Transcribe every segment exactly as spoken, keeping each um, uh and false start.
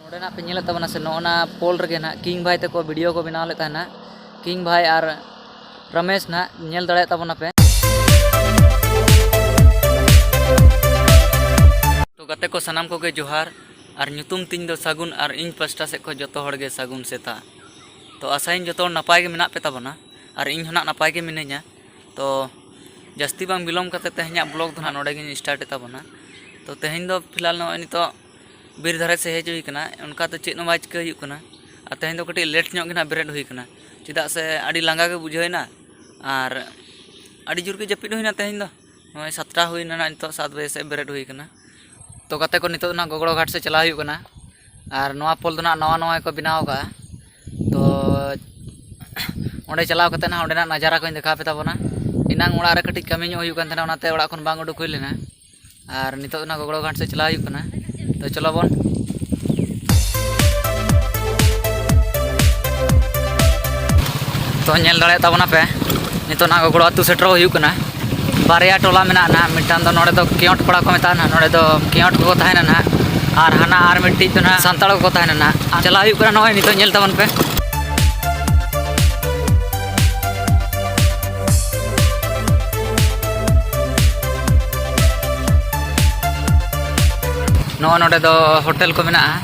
ᱱᱚᱰᱮ ᱱᱟᱜ ᱯᱮ ᱧᱮᱞᱮᱫ ᱛᱟᱵᱚᱱᱟ ᱥᱮ, ᱱᱚᱜᱼᱚ ᱱᱟ ᱯᱳᱞ ᱨᱮᱜᱮ ᱱᱟᱜ ᱠᱤᱝ ᱵᱷᱟᱭ ᱛᱟᱠᱚ ᱵᱷᱤᱰᱤᱭᱳ ᱠᱚ ᱵᱮᱱᱟᱣ ᱞᱮᱫ ᱛᱟᱦᱮᱱᱟ᱾ ᱠᱤᱝ ᱵᱷᱟᱭ ᱟᱨ ᱨᱟᱢᱮᱥ ᱱᱟᱜ ᱧᱮᱞ ᱫᱟᱲᱮᱭᱟᱜ ᱛᱟᱵᱚᱱᱟᱯᱮ᱾ ᱛᱚ ᱜᱟᱛᱮ ᱠᱚ, ᱥᱟᱱᱟᱢ ᱠᱚᱜᱮ ᱡᱚᱦᱟᱨ᱾ ᱟᱨ ᱧᱩᱛᱩᱢ ᱛᱤᱧ ᱫᱚ ᱥᱟᱹᱜᱩᱱ, ᱟᱨ ᱤᱧ ᱯᱟᱥᱴᱟ ᱥᱮᱫ ᱠᱷᱚᱱ ᱡᱚᱛᱚ ᱦᱚᱲ ᱜᱮ ᱥᱟᱹᱜᱩᱱ ᱥᱮᱛᱟᱜ᱾ ᱛᱚ ᱟᱥᱟᱭᱟᱹᱧ ᱡᱚᱛᱚ ᱦᱚᱲ ᱱᱟᱯᱟᱭ ᱜᱮ ᱢᱮᱱᱟᱜ ᱯᱮ ᱛᱟᱵᱚᱱᱟ, ᱟᱨ ᱤᱧ ᱦᱚᱸ ᱱᱟᱜ ᱱᱟᱯᱟᱭ ᱜᱮ ᱢᱤᱱᱟᱹᱧᱟ᱾ ᱛᱚ ᱡᱟᱹᱥᱛᱤ ᱵᱟᱝ ᱵᱤᱞᱚᱢ ᱠᱟᱛᱮ ᱛᱮᱦᱮᱧᱟᱜ ᱵᱞᱚᱜ ᱫᱚ ᱱᱟᱜ ᱱᱚᱰᱮ ᱜᱤᱧ ᱥᱴᱟᱨᱴ ᱮᱫ ᱛᱟᱵᱚᱱᱟ᱾ ᱛᱚ ᱛᱮᱦᱮᱧ ᱫᱚ ᱯᱷᱤᱞᱦᱟᱞ ᱱᱚᱜᱼᱚᱭ ᱱᱤᱛᱚᱜ ᱵᱤᱨ ᱫᱷᱟᱨᱮ ᱥᱮᱫ ᱦᱮᱡ ᱦᱩᱭ ᱠᱟᱱᱟ, ᱚᱱᱠᱟ ᱫᱚ ᱪᱮᱫ ᱦᱚᱸ ᱵᱟᱭ ᱪᱤᱠᱟᱹ ᱦᱩᱭᱩᱜ ᱠᱟᱱᱟ᱾ ᱟᱨ ᱛᱮᱦᱮᱧ ᱫᱚ ᱠᱟᱹᱴᱤᱡ ᱞᱮᱴ ᱧᱚᱜ ᱜᱮ ᱱᱟᱜ ᱵᱮᱨᱮᱫ ᱦᱩᱭ ᱠᱟᱱᱟ, ᱪᱮᱫᱟᱜ ᱥᱮ ᱟᱹᱰᱤ ᱞᱟᱸᱜᱟ ᱜᱮ ᱵᱩᱡᱷᱟᱹᱣ ᱮᱱᱟ ᱟᱨ ᱟᱹᱰᱤ ᱡᱳᱨ ᱜᱮ ᱡᱟᱹᱯᱤᱫ ᱦᱩᱭᱱᱟ ᱛᱮᱦᱮᱧ ᱫᱚ᱾ ᱱᱚᱜᱼᱚᱭ ᱥᱟᱛᱴᱟ ᱦᱩᱭᱱᱟ ᱱᱟᱜ, ᱱᱤᱛᱚᱜ ᱥᱟᱛ ᱵᱟᱡᱮ ᱥᱮᱫ ᱵᱮᱨᱮᱫ ᱦᱩᱭ ᱠᱟᱱᱟ᱾ ᱛᱚ ᱜᱟᱛᱮ ᱠᱚ, ᱱᱤᱛᱚᱜ ᱫᱚ ᱱᱟᱜ ᱜᱚᱜᱲᱚ ᱜᱷᱟᱴ ᱥᱮᱫ ᱪᱟᱞᱟᱣ ᱦᱩᱭᱩᱜ ᱠᱟᱱᱟ᱾ ᱟᱨ ᱱᱚᱣᱟ ᱯᱳᱞ ᱫᱚ ᱱᱟᱜ ᱱᱟᱣᱟ ᱱᱟᱣᱟ ᱜᱮᱠᱚ ᱵᱮᱱᱟᱣ ᱟᱠᱟᱫᱼᱟ᱾ ᱛᱚ ᱚᱸᱰᱮ ᱪᱟᱞᱟᱣ ᱠᱟᱛᱮ ᱱᱟᱜ ᱚᱸᱰᱮᱱᱟᱜ ᱱᱟᱡᱟᱨᱟ ᱠᱚᱧ ᱫᱮᱠᱷᱟᱣ ᱟᱯᱮ ᱛᱟᱵᱚᱱᱟ᱾ ᱮᱱᱟᱝ ᱚᱲᱟᱜ ᱨᱮ ᱠᱟᱹᱴᱤᱡ ᱠᱟᱹᱢᱤ ᱧᱚᱜ ᱦᱩᱭᱩᱜ ᱠᱟᱱ ᱛᱟᱦᱮᱱᱟ, ᱚᱱᱟᱛᱮ ᱚᱲᱟᱜ ᱠᱷᱚᱱ ᱵᱟᱝ ᱩᱰᱩᱠ ᱦᱩᱭ ᱞᱮᱱᱟ᱾ ᱟᱨ ᱱᱤᱛᱚᱜ ᱫᱚ ᱱᱟᱜ ᱜᱚᱜᱲᱚ ᱜᱷᱟᱴ ᱥᱮᱫ ᱪᱟᱞᱟᱣ ᱦᱩᱭᱩᱜ ᱠᱟᱱᱟ᱾ ᱛᱚ ᱪᱚᱞᱚ ᱵᱚᱱ᱾ ᱛᱚ ᱧᱮᱞ ᱫᱟᱲᱮᱭᱟᱜ ᱛᱟᱵᱚᱱᱟᱯᱮ, ᱱᱤᱛᱚᱜ ᱱᱟᱜ ᱜᱚᱜᱲᱚ ᱟᱹᱛᱩ ᱥᱮᱴᱮᱨᱚᱜ ᱦᱩᱭᱩᱜ ᱠᱟᱱᱟ᱾ ᱵᱟᱨᱭᱟ ᱴᱚᱞᱟ ᱢᱮᱱᱟᱜᱼᱟ ᱱᱟᱜ, ᱢᱤᱫᱴᱟᱝ ᱫᱚ ᱱᱚᱰᱮ ᱫᱚ ᱠᱮᱣᱴ ᱯᱟᱲᱟ ᱠᱚ ᱢᱮᱛᱟᱜᱼᱟ ᱱᱟᱜ, ᱱᱚᱰᱮ ᱫᱚ ᱠᱮᱣᱴ ᱠᱚᱠᱚ ᱛᱟᱦᱮᱱᱟ ᱱᱟᱜ, ᱟᱨ ᱦᱟᱱᱟ ᱟᱨ ᱢᱤᱫᱴᱤᱡ ᱫᱚ ᱱᱟᱜ ᱥᱟᱱᱛᱟᱲ ᱠᱚᱠᱚ ᱛᱟᱦᱮᱱᱟ ᱱᱟᱜ᱾ ᱪᱟᱞᱟᱣ ᱦᱩᱭᱩᱜ ᱠᱟᱱᱟ, ᱱᱚᱜᱼᱚᱭ ᱱᱤᱛᱚᱜ ᱧᱮᱞ ᱛᱟᱵᱚᱱ ᱯᱮ᱾ ᱱᱚᱜᱼᱚ ᱱᱚᱰᱮ ᱫᱚ ᱦᱳᱴᱮᱞ ᱠᱚ ᱢᱮᱱᱟᱜᱼᱟ᱾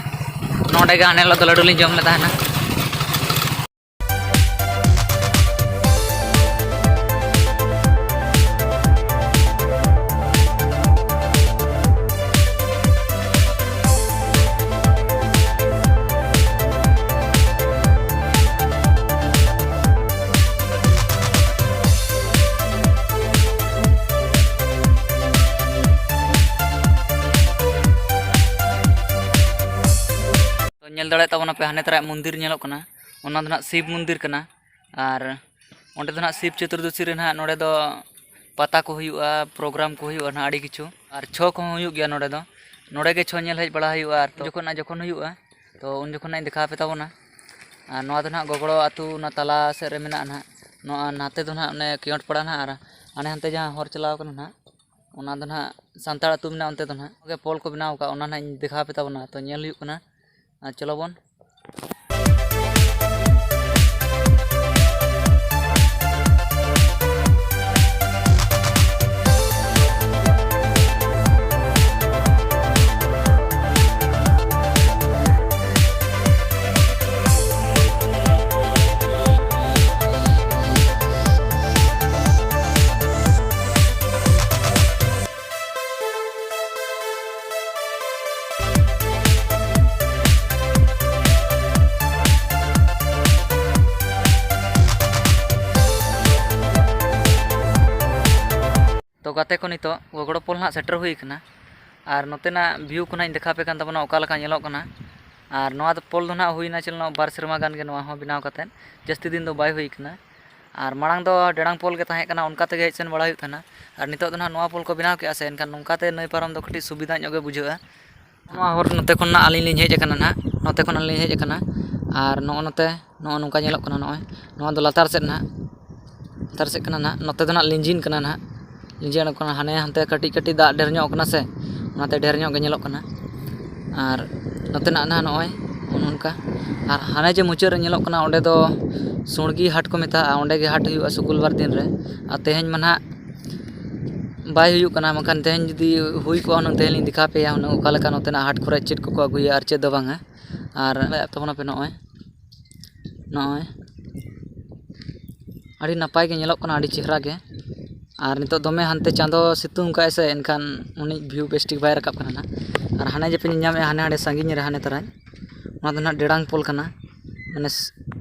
ᱱᱚᱰᱮ ᱜᱮ ᱦᱟᱱᱮ ᱦᱤᱞᱳᱜ ᱫᱚ ᱞᱟᱹᱰᱩ ᱞᱤᱧ ᱡᱚᱢ ᱞᱮᱫᱟ ᱦᱮᱱᱟᱜ᱾ ᱛᱚ ᱧᱮᱞ ᱫᱟᱲᱮᱭᱟᱜ ᱛᱟᱵᱚᱱᱟᱯᱮ, ᱦᱟᱱᱮ ᱛᱟᱨᱟ ᱢᱚᱱᱫᱤᱨ ᱧᱮᱞᱚᱜ ᱠᱟᱱᱟ, ᱚᱱᱟ ᱫᱚ ᱱᱟᱜ ᱥᱤᱵ ᱢᱚᱱᱫᱤᱨ ᱠᱟᱱᱟ᱾ ᱟᱨ ᱚᱸᱰᱮ ᱫᱚ ᱱᱟᱜ ᱥᱤᱵ ᱪᱚᱛᱩᱨᱫᱚᱥᱤ ᱨᱮ ᱱᱟᱜ ᱱᱚᱰᱮ ᱫᱚ ᱯᱟᱛᱟ ᱠᱚ ᱦᱩᱭᱩᱜᱼᱟ, ᱯᱨᱳᱜᱨᱟᱢ ᱠᱚ ᱦᱩᱭᱩᱜᱼᱟ ᱱᱟᱜ ᱟᱹᱰᱤ ᱠᱤᱪᱷᱩ, ᱟᱨ ᱪᱷᱳ ᱠᱚᱦᱚᱸ ᱦᱩᱭᱩᱜ ᱜᱮᱭᱟ ᱱᱚᱰᱮ ᱫᱚ᱾ ᱱᱚᱰᱮ ᱜᱮ ᱪᱷᱳ ᱧᱮᱞ ᱦᱮᱡ ᱵᱟᱲᱟ ᱦᱩᱭᱩᱜᱼᱟ, ᱟᱨ ᱡᱚᱠᱷᱚᱱ ᱱᱟᱜ ᱡᱚᱠᱷᱚᱱ ᱦᱩᱭᱩᱜᱼᱟ, ᱛᱚ ᱩᱱ ᱡᱚᱠᱷᱚᱱ ᱱᱟᱜ ᱤᱧ ᱫᱮᱠᱷᱟᱣ ᱟᱯᱮ ᱛᱟᱵᱚᱱᱟ᱾ ᱟᱨ ᱱᱚᱣᱟ ᱫᱚ ᱱᱟᱜ ᱜᱚᱜᱲᱚ ᱟᱹᱛᱩ ᱚᱱᱟ ᱛᱟᱞᱟ ᱥᱮᱫ ᱨᱮ ᱢᱮᱱᱟᱜᱼᱟ ᱱᱟᱜ᱾ ᱱᱚᱣᱟ ᱱᱟᱛᱮ ᱫᱚ ᱱᱟᱜ ᱚᱱᱮ ᱠᱮᱣᱴ ᱯᱟᱲᱟ ᱱᱟᱜ, ᱟᱨ ᱦᱟᱱᱮ ᱦᱟᱱᱛᱮ ᱡᱟᱦᱟᱸ ᱦᱚᱨ ᱪᱟᱞᱟᱣ ᱠᱟᱱᱟ ᱱᱟᱜ, ᱚᱱᱟ ᱫᱚ ᱱᱟᱜ ᱥᱟᱱᱛᱟᱲ ᱟᱹᱛᱩ ᱢᱮᱱᱟᱜᱼᱟ ᱚᱱᱛᱮ ᱫᱚ ᱱᱟᱜ᱾ ᱜᱮ ᱯᱳᱞ ᱠᱚ ᱵᱮᱱᱟᱣ ᱟᱠᱟᱫ, ᱚᱱᱟ ᱱᱟᱜ ᱤᱧ ᱫᱮᱠᱷᱟᱣ ᱟᱯᱮ ᱛᱟᱵᱚᱱᱟ᱾ ᱛᱚ ᱧᱮᱞ ᱦᱩᱭᱩᱜ ᱠᱟᱱᱟ᱾ ᱟᱨ ᱪᱚᱞᱚ ᱵᱚᱱ᱾ ᱛᱚ ᱜᱟᱛᱮ ᱠᱚ, ᱱᱤᱛᱚᱜ ᱜᱚᱜᱚᱲᱚ ᱯᱳᱞ ᱱᱟᱦᱟᱜ ᱥᱮᱴᱮᱨ ᱦᱩᱭ ᱟᱠᱟᱱᱟ᱾ ᱟᱨ ᱱᱚᱛᱮᱱᱟᱜ view ᱠᱚ ᱱᱟᱦᱟᱜ ᱤᱧ ᱫᱮᱠᱷᱟᱣ ᱟᱯᱮ ᱠᱟᱱ ᱛᱟᱵᱚᱱᱟ, ᱚᱠᱟ ᱞᱮᱠᱟ ᱧᱮᱞᱚᱜ ᱠᱟᱱᱟ᱾ ᱟᱨ ᱱᱚᱣᱟ ᱫᱚ ᱯᱳᱞ ᱫᱚ ᱱᱟᱦᱟᱜ ᱦᱩᱭᱱᱟ ᱪᱮᱫ ᱵᱟᱨ ᱥᱮᱨᱢᱟ ᱜᱟᱱ ᱜᱮ ᱱᱚᱣᱟ ᱦᱚᱸ ᱵᱮᱱᱟᱣ ᱠᱟᱛᱮᱫ, ᱡᱟᱹᱥᱛᱤ ᱫᱤᱱ ᱫᱚ ᱵᱟᱭ ᱦᱩᱭ ᱠᱟᱱᱟ᱾ ᱟᱨ ᱢᱟᱲᱟᱝ ᱫᱚ ᱰᱮᱲᱟᱝ ᱯᱳᱞ ᱜᱮ ᱛᱟᱦᱮᱸ ᱠᱟᱱᱟ, ᱚᱱᱠᱟ ᱛᱮᱜᱮ ᱦᱮᱡ ᱥᱮᱱ ᱵᱟᱲᱟ ᱦᱩᱭᱩᱜ ᱛᱟᱦᱮᱱᱟ᱾ ᱟᱨ ᱱᱤᱛᱚᱜ ᱫᱚ ᱱᱟᱦᱟᱜ ᱱᱚᱣᱟ ᱯᱳᱞ ᱠᱚ ᱵᱮᱱᱟᱣ ᱠᱮᱜᱼᱟ ᱥᱮ, ᱮᱱᱠᱷᱟᱱ ᱱᱚᱝᱠᱟ ᱛᱮ ᱱᱟᱹᱭ ᱯᱟᱨᱚᱢ ᱫᱚ ᱠᱟᱹᱴᱤᱡ ᱥᱩᱵᱤᱫᱷᱟ ᱧᱚᱜ ᱜᱮ ᱵᱩᱡᱷᱟᱹᱜᱼᱟ᱾ ᱱᱚᱣᱟ ᱦᱚᱨ ᱱᱚᱛᱮ ᱠᱷᱚᱱ ᱱᱟᱜ ᱟᱹᱞᱤᱧ ᱞᱤᱧ ᱦᱮᱡ ᱟᱠᱟᱱᱟ ᱱᱟᱦᱟᱜ, ᱱᱚᱛᱮ ᱠᱷᱚᱱ ᱟᱹᱞᱤᱧ ᱞᱤᱧ ᱦᱮᱡ ᱟᱠᱟᱱᱟ᱾ ᱟᱨ ᱱᱚᱜᱼᱚ ᱱᱚᱛᱮ, ᱱᱚᱜᱼᱚ ᱱᱚᱝᱠᱟ ᱧᱮᱞᱚᱜ ᱠᱟᱱᱟ, ᱱᱚᱜᱼᱚᱭ ᱱᱚᱣᱟ ᱫᱚ ᱞᱟᱛᱟᱨ ᱥᱮᱫ ᱱᱟᱦᱟᱜ, ᱞᱟᱛᱟᱨ ᱥᱮᱫ ᱠᱟᱱᱟ ᱱᱟᱦᱟᱜ᱾ ᱱᱚᱛᱮ ᱫᱚ ᱱᱟᱦᱟᱜ ᱞᱤᱸᱡᱤᱱ ᱠᱟᱱᱟ ᱱᱟᱦᱟᱜ, ᱞᱤᱸᱡᱤ ᱟᱬᱜᱚ ᱠᱟᱱᱟ᱾ ᱦᱟᱱᱮ ᱦᱟᱱᱛᱮ ᱠᱟᱹᱴᱤᱡ ᱠᱟᱹᱴᱤᱡ ᱫᱟᱜ ᱰᱷᱮᱨ ᱧᱚᱜ ᱠᱟᱱᱟ ᱥᱮ, ᱚᱱᱟᱛᱮ ᱰᱷᱮᱨ ᱧᱚᱜ ᱜᱮ ᱧᱮᱞᱚᱜ ᱠᱟᱱᱟ᱾ ᱟᱨ ᱱᱚᱛᱮᱱᱟᱜ ᱱᱟᱦᱟᱜ ᱱᱚᱜᱼᱚᱭ ᱚᱱᱮ ᱚᱱᱠᱟ᱾ ᱟᱨ ᱦᱟᱱᱮ ᱡᱮ ᱢᱩᱪᱟᱹᱫ ᱨᱮ ᱧᱮᱞᱚᱜ ᱠᱟᱱᱟ, ᱚᱸᱰᱮ ᱫᱚ ᱥᱩᱬᱜᱤ ᱦᱟᱴ ᱠᱚ ᱢᱮᱛᱟᱜᱼᱟ, ᱚᱸᱰᱮ ᱜᱮ ᱦᱟᱴ ᱦᱩᱭᱩᱜᱼᱟ ᱥᱩᱠᱩᱞ ᱵᱟᱨ ᱫᱤᱱ ᱨᱮ᱾ ᱟᱨ ᱛᱮᱦᱮᱧ ᱢᱟ ᱱᱟᱦᱟᱜ ᱵᱟᱭ ᱦᱩᱭᱩᱜ ᱠᱟᱱᱟ, ᱵᱟᱝᱠᱷᱟᱱ ᱛᱮᱦᱮᱧ ᱡᱩᱫᱤ ᱦᱩᱭ ᱠᱚᱜᱼᱟ ᱦᱩᱱᱟᱹᱝ, ᱛᱮᱦᱮᱧ ᱞᱤᱧ ᱫᱮᱠᱷᱟᱣ ᱯᱮᱭᱟ ᱦᱩᱱᱟᱹᱝ ᱚᱠᱟ ᱞᱮᱠᱟ ᱱᱚᱛᱮᱱᱟᱜ ᱦᱟᱴ ᱠᱚᱨᱮ ᱪᱮᱫ ᱠᱚᱠᱚ ᱟᱹᱜᱩᱭᱟ ᱟᱨ ᱪᱮᱫ ᱫᱚ ᱵᱟᱝᱟ᱾ ᱟᱨ ᱛᱟᱵᱚᱱᱟᱯᱮ ᱱᱚᱜᱼᱚᱭ, ᱱᱚᱜᱼᱚᱭ ᱟᱹᱰᱤ ᱱᱟᱯᱟᱭ ᱜᱮ ᱧᱮᱞᱚᱜ ᱠᱟᱱᱟ, ᱟᱹᱰᱤ ᱪᱮᱦᱨᱟ ᱜᱮ᱾ ᱟᱨ ᱱᱤᱛᱚᱜ ᱫᱚᱢᱮ ᱦᱟᱱᱛᱮ ᱪᱟᱸᱫᱚ ᱥᱤᱛᱩᱝ ᱠᱟᱜᱼᱟᱭ ᱥᱮ, ᱮᱱᱠᱷᱟᱱ ᱩᱱᱤ view ᱵᱮᱥ ᱴᱷᱤᱠ ᱵᱟᱭ ᱨᱟᱠᱟᱵ ᱠᱟᱱᱟ ᱱᱟᱜ᱾ ᱟᱨ ᱦᱟᱱᱮ ᱡᱮᱯᱮ ᱧᱮᱞ ᱧᱟᱢᱮᱫᱼᱟ, ᱦᱟᱱᱮ ᱦᱟᱸᱰᱮ ᱥᱟᱺᱜᱤᱧ ᱨᱮ ᱦᱟᱱᱮ ᱛᱟᱨᱟᱧ, ᱚᱱᱟ ᱫᱚ ᱱᱟᱜ ᱰᱮᱲᱟᱝ ᱯᱳᱞ ᱠᱟᱱᱟ᱾ ᱢᱟᱱᱮ ᱥ-,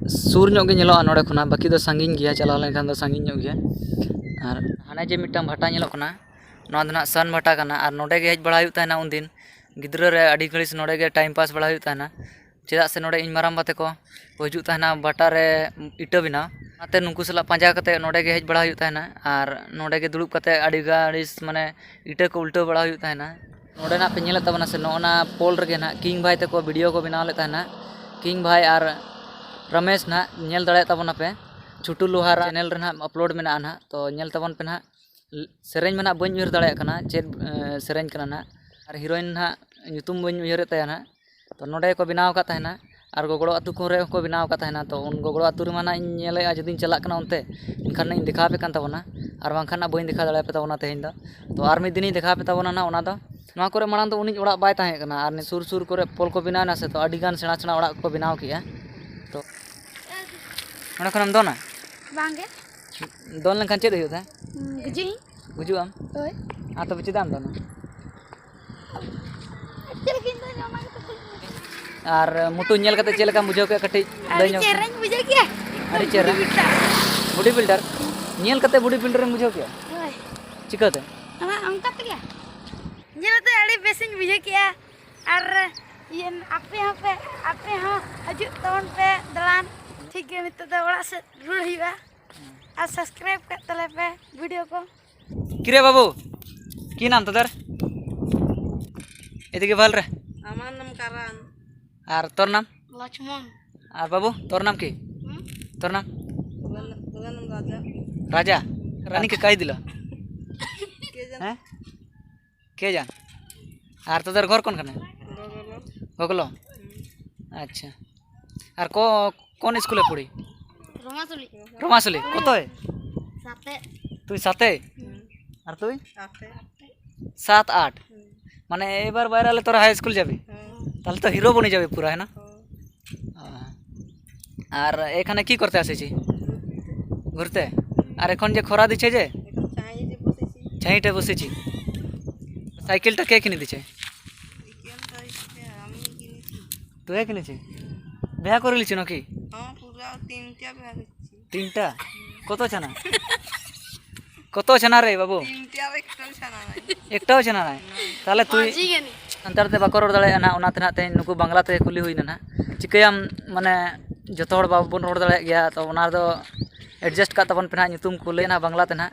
ᱥᱩᱨ ᱧᱚᱜ ᱜᱮ ᱧᱮᱞᱚᱜᱼᱟ ᱱᱚᱰᱮ ᱠᱷᱚᱱᱟᱜ, ᱵᱟᱹᱠᱤ ᱫᱚ ᱥᱟᱺᱜᱤᱧ ᱜᱮᱭᱟ, ᱪᱟᱞᱟᱣ ᱞᱮᱱᱠᱷᱟᱱ ᱫᱚ ᱥᱟᱺᱜᱤᱧ ᱧᱚᱜ ᱜᱮᱭᱟ᱾ ᱟᱨ ᱦᱟᱱᱮ ᱡᱮ ᱢᱤᱫᱴᱟᱝ ᱵᱷᱟᱴᱟ ᱧᱮᱞᱚᱜ ᱠᱟᱱᱟ, ᱱᱚᱣᱟ ᱫᱚ ᱱᱟᱜ ᱥᱟᱱ ᱵᱷᱟᱴᱟ ᱠᱟᱱᱟ᱾ ᱟᱨ ᱱᱚᱰᱮ ᱜᱮ ᱦᱮᱡ ᱵᱟᱲᱟ ᱦᱩᱭᱩᱜ ᱛᱟᱦᱮᱱᱟ ᱩᱱᱫᱤᱱ, ᱜᱤᱫᱽᱨᱟᱹ ᱨᱮ ᱟᱹᱰᱤ ᱜᱷᱟᱹᱲᱤᱡ ᱱᱚᱰᱮ ᱜᱮ time pass ᱵᱟᱲᱟ ᱦᱩᱭᱩᱜ ᱛᱟᱦᱮᱱᱟ᱾ ᱪᱮᱫᱟᱜ ᱥᱮ ᱱᱚᱰᱮ ᱤᱧ ᱢᱟᱨᱟᱝᱵᱟ ᱛᱟᱠᱚ ᱠᱚ ᱦᱤᱡᱩᱜ ᱛᱟᱦᱮᱱᱟ ᱵᱟᱴᱟ ᱨᱮ ᱤᱴᱟᱹ ᱵᱮᱱᱟᱣ, ᱚᱱᱟᱛᱮ ᱱᱩᱠᱩ ᱥᱟᱞᱟᱜ ᱯᱟᱸᱡᱟ ᱠᱟᱛᱮ ᱱᱚᱰᱮ ᱜᱮ ᱦᱮᱡ ᱵᱟᱲᱟ ᱦᱩᱭᱩᱜ ᱛᱟᱦᱮᱱᱟ᱾ ᱟᱨ ᱱᱚᱰᱮ ᱜᱮ ᱫᱩᱲᱩᱵ ᱠᱟᱛᱮ ᱟᱹᱰᱤ ᱜᱟᱹᱲᱤᱥ, ᱢᱟᱱᱮ, ᱤᱴᱟᱹ ᱠᱚ ᱩᱞᱴᱟᱹᱣ ᱵᱟᱲᱟ ᱦᱩᱭᱩᱜ ᱛᱟᱦᱮᱱᱟ᱾ ᱱᱚᱰᱮ ᱱᱟᱜ ᱯᱮ ᱧᱮᱞᱮᱫ ᱛᱟᱵᱚᱱᱟ ᱥᱮ, ᱱᱚᱜᱼᱚ ᱱᱟ ᱯᱳᱞ ᱨᱮᱜᱮ ᱱᱟᱜ ᱠᱤᱝ ᱵᱷᱟᱭ ᱛᱟᱠᱚ video ᱠᱚ ᱵᱮᱱᱟᱣ ᱞᱮᱫ ᱛᱟᱦᱮᱱᱟ᱾ ᱠᱤᱝ ᱵᱷᱟᱭ ᱟᱨ ᱨᱟᱢᱮᱥ ᱱᱟᱜ ᱧᱮᱞ ᱫᱟᱲᱮᱭᱟᱜ ᱛᱟᱵᱚᱱᱟᱯᱮ, ᱪᱷᱩᱴᱩ ᱞᱳᱦᱟᱨᱟ channel ᱨᱮ ᱱᱟᱜ upload ᱢᱮᱱᱟᱜᱼᱟ ᱱᱟᱜ, ᱛᱚ ᱧᱮᱞ ᱛᱟᱵᱚᱱ ᱯᱮ ᱱᱟᱜ᱾ ᱥᱮᱨᱮᱧ ᱢᱟ ᱱᱟᱜ ᱵᱟᱹᱧ ᱩᱭᱦᱟᱹᱨ ᱫᱟᱲᱮᱭᱟᱜ ᱠᱟᱱᱟ ᱪᱮᱫ, ᱮ, ᱥᱮᱨᱮᱧ ᱠᱟᱱᱟ ᱱᱟᱜ, ᱟᱨ heroine ᱱᱟᱜ ᱧᱩᱛᱩᱢ ᱵᱟᱹᱧ ᱩᱭᱦᱟᱹᱨᱮᱫ ᱛᱟᱭᱟ ᱱᱟᱜ᱾ ᱛᱚ ᱱᱚᱸᱰᱮ ᱠᱚ ᱵᱮᱱᱟᱣ ᱟᱠᱟᱫ ᱛᱟᱦᱮᱱᱟ᱾ ᱟᱨ ᱜᱚᱜᱚᱲᱚ ᱟᱹᱛᱩ ᱠᱚᱨᱮ ᱦᱚᱸᱠᱚ ᱵᱮᱱᱟᱣ ᱟᱠᱟᱫ ᱛᱟᱦᱮᱱᱟ᱾ ᱛᱚ ᱩᱱ ᱜᱚᱜᱚᱲᱚ ᱟᱹᱛᱩ ᱨᱮᱢᱟ ᱱᱟᱜ ᱤᱧ ᱧᱮᱞᱮᱫᱼᱟ, ᱡᱩᱫᱤᱧ ᱪᱟᱞᱟᱜ ᱠᱟᱱᱟ ᱚᱱᱛᱮ, ᱮᱱᱠᱷᱟᱱ ᱱᱟᱜ ᱤᱧ ᱫᱮᱠᱷᱟᱣ ᱟᱯᱮ ᱠᱟᱱ ᱛᱟᱵᱚᱱᱟ᱾ ᱟᱨ ᱵᱟᱝᱠᱷᱟᱱ ᱱᱟᱜ ᱵᱟᱹᱧ ᱫᱮᱠᱷᱟᱣ ᱫᱟᱲᱮᱭᱟᱯᱮ ᱛᱟᱵᱚᱱᱟ ᱛᱮᱦᱮᱧ ᱫᱚ᱾ ᱛᱚ ᱟᱨ ᱢᱤᱫ ᱫᱤᱱᱤᱧ ᱫᱮᱠᱷᱟᱣ ᱟᱯᱮ ᱛᱟᱵᱚᱱᱟ ᱱᱟᱜ ᱚᱱᱟ ᱫᱚ᱾ ᱱᱚᱣᱟ ᱠᱚᱨᱮ ᱢᱟᱲᱟᱝ ᱫᱚ ᱩᱱᱤᱡ ᱚᱲᱟᱜ ᱵᱟᱭ ᱛᱟᱦᱮᱸ ᱠᱟᱱᱟ, ᱟᱨ ᱥᱩᱨ ᱥᱩᱨ ᱠᱚᱨᱮ ᱯᱳᱞ ᱠᱚ ᱵᱮᱱᱟᱣ ᱮᱱᱟ ᱥᱮ, ᱛᱚ ᱟᱹᱰᱤ ᱜᱟᱱ ᱥᱮᱬᱟ ᱥᱮᱬᱟ ᱚᱲᱟᱜ ᱠᱚᱠᱚ ᱵᱮᱱᱟᱣ ᱠᱮᱜᱼᱟ᱾ ᱛᱚ ᱚᱸᱰᱮ ᱠᱷᱚᱱᱮᱢ ᱫᱚᱱᱟ? ᱵᱟᱝᱜᱮ᱾ ᱫᱚᱱ ᱞᱮᱱᱠᱷᱟᱱ ᱪᱮᱫ ᱦᱩᱭᱩᱜ ᱛᱟᱭ? ᱦᱩᱸ, ᱜᱩᱡᱩᱜ ᱤᱧ᱾ ᱜᱩᱡᱩᱜ ᱟᱢ? ᱦᱳᱭ᱾ ᱟᱨ ᱛᱚᱵᱮ ᱪᱮᱫᱟᱜ ᱮᱢ ᱫᱚᱱᱟ? ᱪᱮᱫ ᱞᱮᱠᱟᱧ ᱫᱚᱱᱟ ᱚᱱᱟ ᱜᱮᱛᱚ ᱠᱩᱞᱤ ᱢᱮ᱾ ᱟᱨ ᱢᱩᱴᱩ ᱧᱮᱞ ᱠᱟᱛᱮ ᱪᱮᱫ ᱞᱮᱠᱟᱢ ᱵᱩᱡᱷᱟᱹᱣ ᱠᱮᱫᱟ? ᱠᱟᱹᱴᱤᱡ ᱟᱹᱰᱤ ᱞᱟᱹᱭ ᱧᱚᱜ ᱢᱮ᱾ ᱪᱮᱦᱨᱟᱧ ᱵᱩᱡᱷᱟᱹᱣ ᱠᱮᱜᱼᱟ᱾ ᱟᱹᱰᱤ ᱪᱮᱦᱨᱟ᱾ Body builder᱾ Body builder᱾ ᱧᱮᱞ ᱠᱟᱛᱮ body builder ᱮᱢ ᱵᱩᱡᱷᱟᱹᱣ ᱠᱮᱫᱟ? ᱦᱳᱭ᱾ ᱪᱤᱠᱟᱹᱛᱮ? ᱚᱱᱟ ᱚᱱᱠᱟ ᱛᱮᱜᱮ᱾ ᱧᱮᱞ ᱠᱟᱛᱮ ᱟᱹᱰᱤ ᱵᱮᱥᱤᱧ ᱵᱩᱡᱷᱟᱹᱣ ᱠᱮᱜᱼᱟ᱾ ᱟᱨ ᱤᱭᱟᱹ, ᱟᱯᱮ ᱦᱚᱸᱯᱮ, ᱟᱯᱮ ᱦᱚᱸ ᱦᱤᱡᱩᱜ ᱛᱟᱵᱚᱱ ᱯᱮ ᱫᱟᱬᱟᱱ᱾ ᱴᱷᱤᱠ ᱜᱮᱭᱟ, ᱱᱤᱛᱚᱜ ᱫᱚ ᱚᱲᱟᱜ ᱥᱮᱫ ᱨᱩᱣᱟᱹᱲ ᱦᱩᱭᱩᱜᱼᱟ᱾ ᱟᱨ subscribe ᱠᱟᱜ ᱛᱟᱞᱮ ᱯᱮ video ᱠᱚ᱾ কিরে বাবু, কি নাম তোদের? এদিকে বল রে। আমার নাম কারান। আর তোর নাম? লক্ষ্মণ। আর বাবু, তোর নাম কি? হুম? তোর নাম? তোদের নাম রাজা। রাজা? রানীকে কাই দিল? কে জানে? হ্যাঁ? কে জান? আর তোদের ঘর কোনখানে? ঘগলো। ঘগলো? হুম। আচ্ছা। আর ক-, কোন স্কুলে পড়ি? রমাচুলি। রমাচুলি? কত হয়? সাতে। তুই সাতে? হুম। আর তুই? সাতে। সাত, আট? হুম। মানে এবার বাইরে হলে তোরা হাই স্কুল যাবি? হুম। তাহলে তো হিরো বনে যাবে পুরা, হ্যাঁ না? হুম। আহ। আর এখানে কি করতে আসেছি? ঘুরতে। আর এখন যে খরা দিচ্ছে যে? এখন ছাইয়ে যে বসেছি। ছাইটে বসেছি। সাইকেলটা কে কিনে দিচ্ছে? সাইকেলটা হচ্ছে আমি কিনেছি। তুই কিনেছি? বিয়া করে নিচ্ছি নাকি? হ্যাঁ, পুরা তিনটা বিয়া করছি। তিনটা? কত ছানা? কত ছানা রে বাবু? তিনটে আর একটাও ছানা নাই। একটাও ছানা নাই? না। তাহলে তুই মাঝি গেনি। সান্তাᱲ ᱛᱮ ᱵᱟᱠᱚ ᱨᱚᱲ ᱫᱟᱲᱮᱭᱟᱜᱼᱟ ᱱᱟᱦᱟᱜ, ᱚᱱᱟᱛᱮ ᱱᱟᱦᱟᱜ ᱛᱮᱦᱮᱧ ᱱᱩᱠᱩ ᱵᱟᱝᱞᱟ ᱛᱮ ᱠᱩᱞᱤ ᱦᱩᱭᱱᱟ ᱱᱟᱦᱟᱜ᱾ ᱪᱤᱠᱟᱹᱭᱟᱢ, ᱢᱟᱱᱮ ᱡᱚᱛᱚ ᱦᱚᱲ ᱵᱟᱵᱚᱱ ᱨᱚᱲ ᱫᱟᱲᱮᱭᱟᱜ ᱜᱮᱭᱟ, ᱛᱚ ᱚᱱᱟ ᱨᱮᱫᱚ adjust ᱠᱟᱜ ᱛᱟᱵᱚᱱ ᱯᱮ ᱱᱟᱦᱟᱜ, ᱧᱩᱛᱩᱢ ᱠᱚ ᱞᱟᱹᱭᱟ ᱱᱟᱦᱟᱜ ᱵᱟᱝᱞᱟ ᱛᱮ ᱱᱟᱦᱟᱜ᱾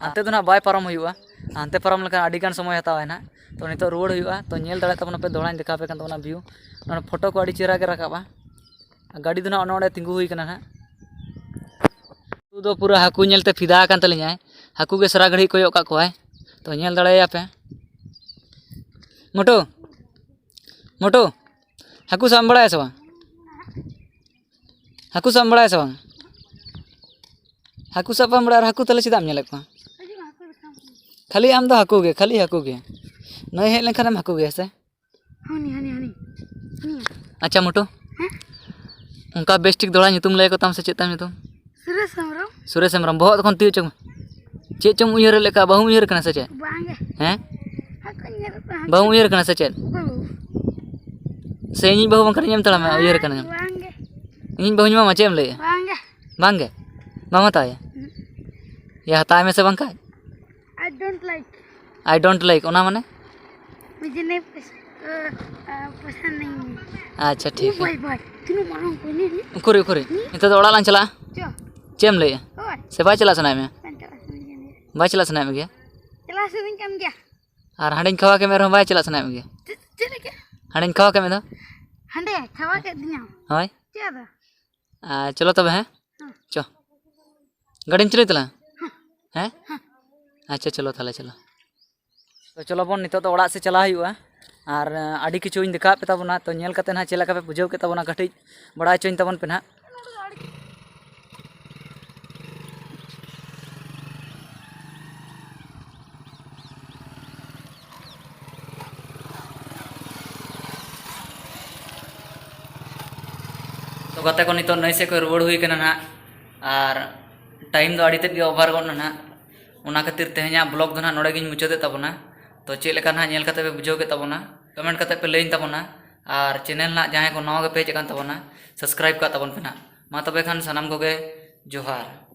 ᱦᱟᱱᱛᱮ ᱫᱚ ᱱᱟᱦᱟᱜ ᱵᱟᱭ ᱯᱟᱨᱚᱢ ᱦᱩᱭᱩᱜᱼᱟ, ᱦᱟᱱᱛᱮ ᱯᱟᱨᱚᱢ ᱞᱮᱠᱷᱟᱱ ᱟᱹᱰᱤ ᱜᱟᱱ ᱥᱚᱢᱚᱭ ᱦᱟᱛᱟᱣᱟᱭ ᱱᱟᱦᱟᱜ᱾ ᱛᱚ ᱱᱤᱛᱚᱜ ᱨᱩᱣᱟᱹᱲ ᱦᱩᱭᱩᱜᱼᱟ, ᱛᱚ ᱧᱮᱞ ᱫᱟᱲᱮᱭᱟᱜ ᱛᱟᱵᱚᱱᱟᱯᱮ, ᱫᱚᱦᱲᱟᱧ ᱫᱮᱠᱷᱟᱣ ᱟᱯᱮ ᱠᱟᱱ ᱛᱟᱵᱚᱱᱟ view᱾ ᱱᱚᱰᱮ ᱯᱷᱳᱴᱳ ᱠᱚ ᱟᱹᱰᱤ ᱪᱮᱦᱨᱟ ᱜᱮ ᱨᱟᱠᱟᱵᱼᱟ᱾ ᱜᱟᱹᱰᱤ ᱫᱚ ᱱᱟᱦᱟᱜ ᱚᱱᱮ ᱚᱸᱰᱮ ᱛᱤᱸᱜᱩ ᱦᱩᱭ ᱠᱟᱱᱟ ᱱᱟᱦᱟᱜ᱾ ᱩᱱᱠᱩ ᱫᱚ ᱯᱩᱨᱟᱹ ᱦᱟᱹᱠᱩ ᱧᱮᱞᱛᱮ ᱯᱷᱤᱫᱟ ᱟᱠᱟᱱ ᱛᱟᱹᱞᱤᱧᱟᱭ᱾ ᱦᱟᱹᱠᱩ ᱜᱮ ᱥᱟᱨᱟ ᱜᱷᱟᱹᱲᱤᱡ ᱠᱚᱭᱚᱜ ᱠᱟᱜ ᱠᱚᱣᱟᱭ᱾ ᱛᱚ ᱧᱮᱞ ᱫᱟᱲᱮᱭᱟᱭᱟ ᱯᱮ᱾ ᱢᱚᱴᱩ, ᱢᱚᱴᱩ, ᱦᱟᱹᱠᱩ ᱥᱟᱵ ᱮᱢ ᱵᱟᱲᱟᱭᱟ ᱥᱮ ᱵᱟᱝ? ᱦᱟᱹᱠᱩ ᱥᱟᱵ ᱮᱢ ᱵᱟᱲᱟᱭᱟ ᱥᱮ ᱵᱟᱝ? ᱦᱟᱹᱠᱩ ᱥᱟᱵ ᱵᱟᱢ ᱵᱟᱲᱟᱭᱟ ᱟᱨ ᱦᱟᱹᱠᱩ ᱛᱟᱦᱞᱮ ᱪᱮᱫᱟᱜ ᱮᱢ ᱧᱮᱞᱮᱫ ᱠᱚᱣᱟ? ᱠᱷᱟᱹᱞᱤ ᱟᱢ ᱫᱚ ᱦᱟᱹᱠᱩ ᱜᱮ, ᱠᱷᱟᱹᱞᱤ ᱦᱟᱹᱠᱩ ᱜᱮ᱾ ᱱᱟᱹᱭ ᱦᱮᱡ ᱞᱮᱱᱠᱷᱟᱱᱮᱢ ᱦᱟᱹᱠᱩ ᱜᱮᱭᱟ ᱥᱮ? ᱦᱟᱹᱱᱤ, ᱦᱟᱹᱱᱤ, ᱦᱟᱹᱱᱤ, ᱦᱟᱹᱱᱤ᱾ ᱟᱪᱪᱷᱟ ᱢᱚᱴᱩ, ᱦᱮᱸ? ᱚᱱᱠᱟ ᱵᱮᱥ ᱴᱷᱤᱠ ᱫᱚᱦᱲᱟ ᱧᱩᱛᱩᱢ ᱞᱟᱹᱭ ᱟᱠᱚ ᱛᱟᱢ ᱥᱮ ᱪᱮᱫ ᱛᱟᱢ ᱧᱩᱛᱩᱢ? ᱥᱩᱨᱮᱥ ᱦᱮᱢᱵᱨᱚᱢ᱾ ᱥᱩᱨᱮᱥ ᱦᱮᱢᱵᱨᱚᱢ, ᱵᱚᱦᱚᱜ ᱛᱚᱠᱷᱚᱱ ᱛᱤᱭᱳᱜ ᱪᱚᱝ ᱢᱮ᱾ ᱪᱮᱫ ᱪᱚᱢ ᱩᱭᱦᱟᱹᱨ ᱞᱮᱠᱟ, ᱵᱟᱦᱩᱢ ᱩᱭᱦᱟᱹᱨ ᱠᱟᱱᱟ ᱥᱮ ᱪᱮᱫ? ᱵᱟᱝᱜᱮ᱾ ᱦᱮᱸ? ᱦᱟᱹᱠᱩᱧ ᱧᱮᱞᱮᱫ ᱠᱚᱣᱟ, ᱦᱟᱹᱠᱩ᱾ ᱵᱟᱦᱩᱢ ᱩᱭᱦᱟᱹᱨ ᱠᱟᱱᱟ ᱥᱮ ᱪᱮᱫ? ᱚᱠᱚᱭ ᱵᱟᱹᱵᱩ? ᱥᱮ ᱤᱧᱤᱡ ᱵᱟᱹᱦᱩ ᱵᱟᱝᱠᱷᱟᱱ ᱤᱧᱮᱢ ᱛᱟᱲᱟᱢᱟ, ᱩᱭᱦᱟᱹᱨ ᱠᱟᱱᱟ? ᱵᱟᱝᱜᱮ᱾ ᱤᱧᱤᱡ ᱵᱟᱹᱦᱩᱧ ᱮᱢᱟᱢᱟ, ᱪᱮᱫ ᱮᱢ ᱞᱟᱹᱭᱮᱫᱼᱟ? ᱵᱟᱝᱜᱮ᱾ ᱵᱟᱝᱜᱮ? ᱵᱟᱢ ᱦᱟᱛᱟᱣᱟ? ᱦᱩᱸ᱾ ᱭᱟ, ᱦᱟᱛᱟᱣ ᱢᱮᱥᱮ ᱵᱟᱝᱠᱷᱟᱡ᱾ I don't like. I don't like, ᱚᱱᱟ ᱢᱟᱱᱮ? मुझे नहीं पस-, अ, अ, पसंद नहीं है। ᱟᱪᱪᱷᱟ, ᱴᱷᱤᱠ ᱳ ᱜᱮᱭᱟ᱾ ᱵᱷᱟᱭ, ᱵᱷᱟᱭ, ᱛᱤᱱᱟᱹᱜ ᱢᱟᱨᱟᱝ ᱠᱚ ᱧᱮᱞ ᱢᱮ᱾ ᱩᱠᱩᱨ, ᱩᱠᱩᱨ᱾ ᱦᱩᱸ? ᱱᱤᱛᱚᱜ ᱫᱚ ᱚᱲᱟᱜ ᱞᱟᱝ ᱪᱟᱞᱟᱜᱼᱟ᱾ ᱪᱚ᱾ ᱪᱮᱫ ᱮᱢ ᱞᱟᱹᱭᱮᱫᱼᱟ? ᱦᱳᱭ᱾ ᱥᱮ ᱵᱟᱭ ᱪᱟᱞᱟᱜ ᱥᱟᱱᱟᱭᱮᱫ ᱢᱮᱭᱟ? ᱵᱟᱝ ᱪᱟᱞᱟᱜ ᱥᱟᱱᱟᱧ ᱠᱟᱱ ᱜᱮᱭᱟ᱾ ᱵᱟᱭ ᱪᱟᱞᱟᱜ ᱥᱟᱱᱟᱭᱮᱫ ᱢᱮᱜᱮᱭᱟ? ᱪᱟᱞᱟᱜ ᱥᱟᱱᱟᱧ ᱠᱟᱱ ᱜᱮᱭᱟ᱾ ᱟᱨ ᱦᱟᱸᱰᱮᱧ ᱠᱷᱟᱣᱟ ᱠᱮᱫ ᱢᱮ ᱨᱮᱦᱚᱸ ᱵᱟᱭ ᱪᱟᱞᱟᱜ ᱥᱟᱱᱟᱭᱮᱫ ᱢᱮᱜᱮᱭᱟ? ᱪᱮᱫ, ᱪᱮᱫ ᱞᱮᱠᱟ? ᱦᱟᱸᱰᱮᱧ ᱠᱷᱟᱣᱟ ᱠᱮᱫ ᱢᱮ ᱫᱚ? ᱦᱟᱸᱰᱮ ᱠᱷᱟᱣᱟ ᱠᱮᱫ ᱫᱤᱧᱟᱢ? ᱦᱳᱭ᱾ ᱪᱮᱫ ᱟᱫᱚ? ᱟᱨ ᱪᱚᱞᱚ ᱛᱚᱵᱮ, ᱦᱮᱸ? ᱦᱮᱸ᱾ ᱪᱚ᱾ ᱜᱟᱹᱰᱤᱢ ᱪᱟᱹᱞᱩᱭ ᱛᱟᱞᱟᱝᱟ? ᱦᱮᱸ? ᱦᱮᱸ᱾ ᱟᱪᱪᱷᱟ, ᱪᱚᱞᱚ ᱛᱟᱦᱞᱮ, ᱪᱚᱞᱚ᱾ ᱛᱚ ᱪᱚᱞᱚ ᱵᱚᱱ, ᱱᱤᱛᱚᱜ ᱫᱚ ᱚᱲᱟᱜ ᱥᱮᱫ ᱪᱟᱞᱟᱜ ᱦᱩᱭᱩᱜᱼᱟ᱾ ᱟᱨ, ᱟᱹᱰᱤ ᱠᱤᱪᱷᱩᱧ ᱫᱮᱠᱷᱟᱣᱟᱫ ᱯᱮ ᱛᱟᱵᱚᱱᱟ, ᱛᱚ ᱧᱮᱞ ᱠᱟᱛᱮ ᱱᱟᱦᱟᱜ ᱪᱮᱫ ᱞᱮᱠᱟ ᱯᱮ ᱵᱩᱡᱷᱟᱹᱣ ᱠᱮᱫ ᱛᱟᱵᱚᱱᱟ, ᱠᱟᱹᱴᱤᱡ ᱵᱟᱲᱟᱭ ᱦᱚᱪᱚᱧ ᱛᱟᱵᱚᱱ ᱯᱮ ᱱᱟᱦᱟᱜ᱾ ᱛᱚ ᱜᱟᱛᱮ ᱠᱚ, ᱱᱤᱛᱚᱜ ᱱᱟᱹᱭ ᱥᱮᱫ ᱠᱷᱚᱱ ᱨᱩᱣᱟᱹᱲ ᱦᱩᱭ ᱠᱟᱱᱟ ᱱᱟᱦᱟᱜ, ᱟᱨ time ᱫᱚ ᱟᱹᱰᱤ ᱛᱮᱫ ᱜᱮ over ᱜᱚᱫ ᱱᱟ ᱱᱟᱦᱟᱜ᱾ ᱚᱱᱟ ᱠᱷᱟᱹᱛᱤᱨ ᱛᱮᱦᱮᱧᱟᱜ vlog ᱫᱚ ᱱᱟᱦᱟᱜ ᱱᱚᱰᱮ ᱜᱤᱧ ᱢᱩᱪᱟᱹᱫᱮᱫ ᱛᱟᱵᱚᱱᱟ᱾ ᱛᱚ ᱪᱮᱫ ᱞᱮᱠᱟ ᱱᱟᱦᱟᱜ ᱧᱮᱞ ᱠᱟᱛᱮ ᱯᱮ ᱵᱩᱡᱷᱟᱹᱣ ᱠᱮᱫ ᱛᱟᱵᱚᱱᱟ, comment ᱠᱟᱛᱮ ᱯᱮ ᱞᱟᱹᱭᱟᱹᱧ ᱛᱟᱵᱚᱱᱟ, ᱟᱨ channel ᱱᱟᱦᱟᱜ ᱡᱟᱦᱟᱸᱭ ᱠᱚ ᱱᱟᱣᱟ ᱜᱮᱯᱮ ᱦᱮᱡ ᱟᱠᱟᱱ ᱛᱟᱵᱚᱱᱟ, subscribe ᱠᱟᱜ ᱛᱟᱵᱚᱱ ᱯᱮ ᱱᱟᱦᱟᱜ᱾ ᱢᱟ ᱛᱚᱵᱮ ᱠᱷᱟᱱ ᱥᱟᱱᱟᱢ ᱠᱚᱜᱮ ᱡᱚᱦᱟᱨ᱾